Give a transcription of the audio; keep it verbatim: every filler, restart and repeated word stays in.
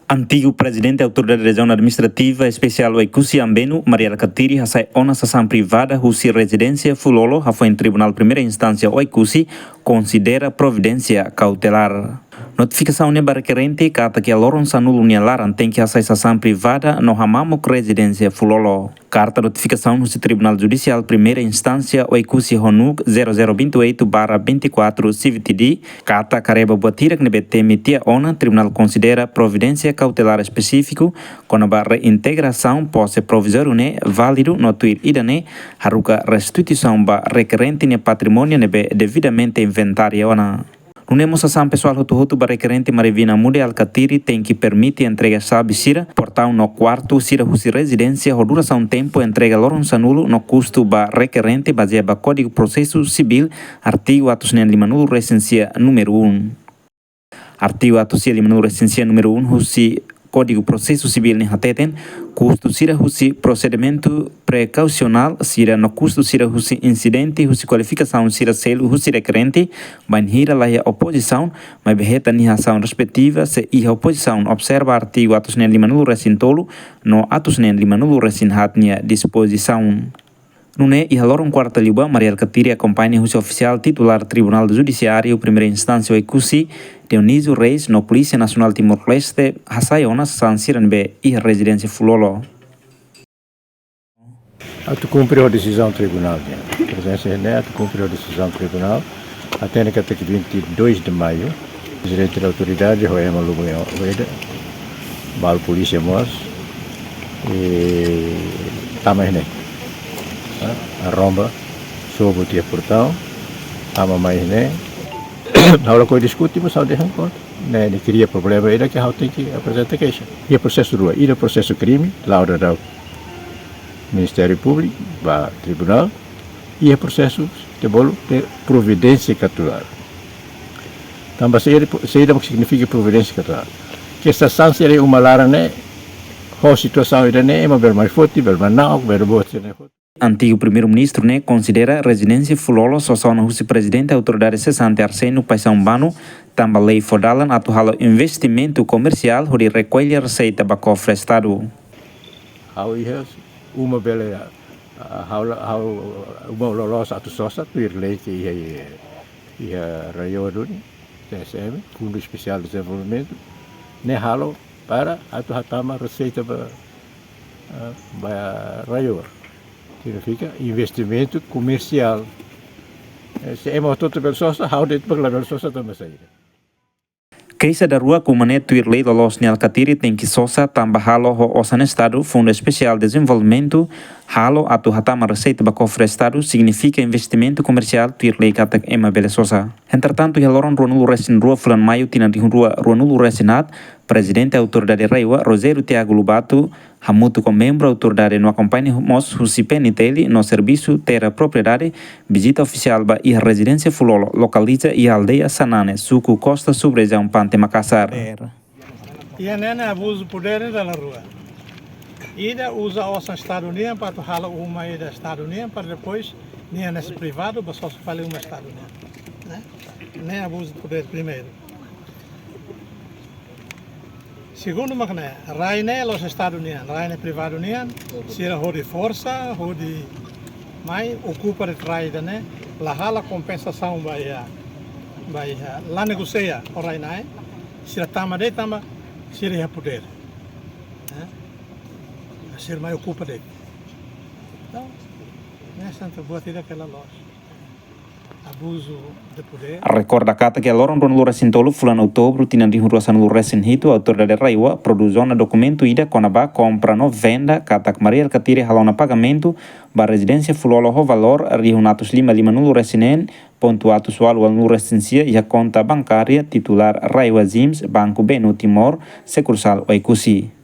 Antigu Prezidente Autoridade Rejiaun Administrativa Espesiál Oekusi Ambenu, Mari Alkatiri, hasai ona sasán privada husi rezidénsia Fulolo, hafoin Tribunál Primeira Instánsia Oekusi konsidera providénsia kautelár. Notifikasaun ne'e ba rekerente katak iha loron sanulu nia laran tenke hasai sasán privada no hamamuk rezidénsia Fulolo. Karta notifikasaun husi Tribunál Judisiál Primeira Instánsia Oekusi ho númeru zero zero vinte e oito barra vinte e quatro C V T D katak haree ba buat hirak ne'ebé temi tiha ona, Tribunál konsidera providénsia kautelár espesífiku kona-ba reintegrasaun pose provizóriu ne'e válidu no tuir ida-ne'e haruka restituisaun ba rekerente nia patrimóniu ne'ebé devidamente inventariu ona. Nune'e mós sasán pesoál hotu-hotu ba rekerente Mari Vina Mude Alkatiri tenke permite entrega xave sira, portaun no kuartu sira husi rezidénsia ho durasaun tempu entrega loron sanulu no kustu ba rekerente bazeia ba Kódigu Prosesu Sivíl, artigu atus neen limanulu resin sia númeru um. Artigu atus sia limanulu resin sia númeru um husi Kódigu Prosesu Sivíl ne'e hateten, kustu sira husi prosedimentu prekausionál sira no kustu sira husi insidente husi kualifikasaun sira selu husi rekerente, bainhira laiha opozisaun, maibé hetan nia asaun respetiva se iha opozisaun, observa artigu atus neen limanulu resin tolu no atus neen limanulu resin haat nia dispozisaun. Nune'e iha loron kuarta liubá, Mari Alkatiri akompaña husi ofisiál titulár Tribunál Judisiáriu Primeira Instánsia Oekusi, Dionísio Reis, no Polísia Nasionál Timor-Leste, hasai ona sasán sira ne'ebé iha rezidénsia Fulolo. Atu kumpre ho desizaun tribunál, ne'e. Prezensa ne'e atu kumpre ho desizaun tribunál. Hatene katak vinte e dois de maio, Prezidente da Autoridade, ho ema lubun oida, balu polísia mós, i tama iha ne'e. Ha? Arromba, sobu tiha portaun, tama mai iha ne'e. Ha'u lakohi diskute, mas ha'u dehan kontra. Ne'e, ne'e kria problema ida ke ha'u tenke aprezenta keixa. Iha prosesu rua, ida prosesu krime, la'o daudaun Ministériu Públiku ba tribunál, iha prosesu ida bolu de providénsia kautelár. Tanba saida, saida mak signifika providénsia kautelár? Ke sasán sira iha uma laran ne'e, ho situasaun ida-ne'e, ema bele mai foti, bele mai na'ok, bele buat sira-ne'e foti. Antigu Primeiru-Ministru ne'e konsidera rezidénsia Fulolo sosa ona husi Prezidente Autoridade sesante Arsénio Paixão Bano, tanba lei fó dalan atu halo investimentu komersiál hodi rekolla reseita ba kofre Estadu. Ha'u iha uma bele, ah, ha'u la, ha'u uma loloos atu sosa tuir lei ke iha, iha, iha RAEOA duni, T S M, Fundu Espesiál Dezenvolvimentu, ne'e halo para atu hatama reseita ba, ah, ba RAEOA. Signifika investimentu komersiál. Eh, se ema hotu-hotu bele sosa, ha'u de'it mak labele sosa tanba saida? Keixa daruak uma ne'e tuir lei loloos ne'e Alkatiri tenke sosa tanba halo ho osan Estadu, Fundu Espesiál Dezenvolvimentu, halo atu hatama reseita ba kofre Estadu, signifika investimentu komersiál tuir lei katak ema bele sosa. Entretantu, iha loron ruanulu resin rua fulan Maiu tinan rihun rua ruanulu resin haat, Prezidente Autoridade RAEOA, Rogério Tiago Lobato, hamutuk ho membru autoridade no akompaña mós husi P N T L no Servisu Terra Propriedade, vizita ofisiál ba iha rezidénsia Fulolo, lokaliza iha aldeia Sanane, suku Costa Sul, rejiaun Pante Makasar. Iha ne'e ne'e abuzu podér ne'e dala rua. Ida uza osan Estadu nian para atu halo uma ida Estadu nian, para depois nia hanesan privadu, ba sosa fali uma Estadu nian. Ne'e? Ne'e abuzu podér primeiru. Segundu mak ne'e, rai ne'e la'ós Estadu nian, rai ne'e privadu nian, sira hodi forsa, hodi mai okupa de'it rai ida-ne'e, la halo kompensasaun ba iha, ba iha, la negosia ho rai ne'e, sira tama de'it tanba sira iha podér. Eh? Sira mai okupa de'it. Entaun, ne'e santa buat ida ke la loos. Abuzu de podér. Rekorda katak iha loron ruanulu resin tolu fulan Outubru tinan rihun rua sanulu resin hitu, Autoridade RAEOA prodús ona dokumentu ida kona-ba kompra no venda katak Mari Alkatiri halo ona pagamentu ba rezidénsia Fulolo ho valór rihun atus lima limanulu resin neen pontu atus ualu ualunulu resin sia iha konta bankária titulár RAEOA ZIMS, Banku B N U Timor, Sukursál Oekusi.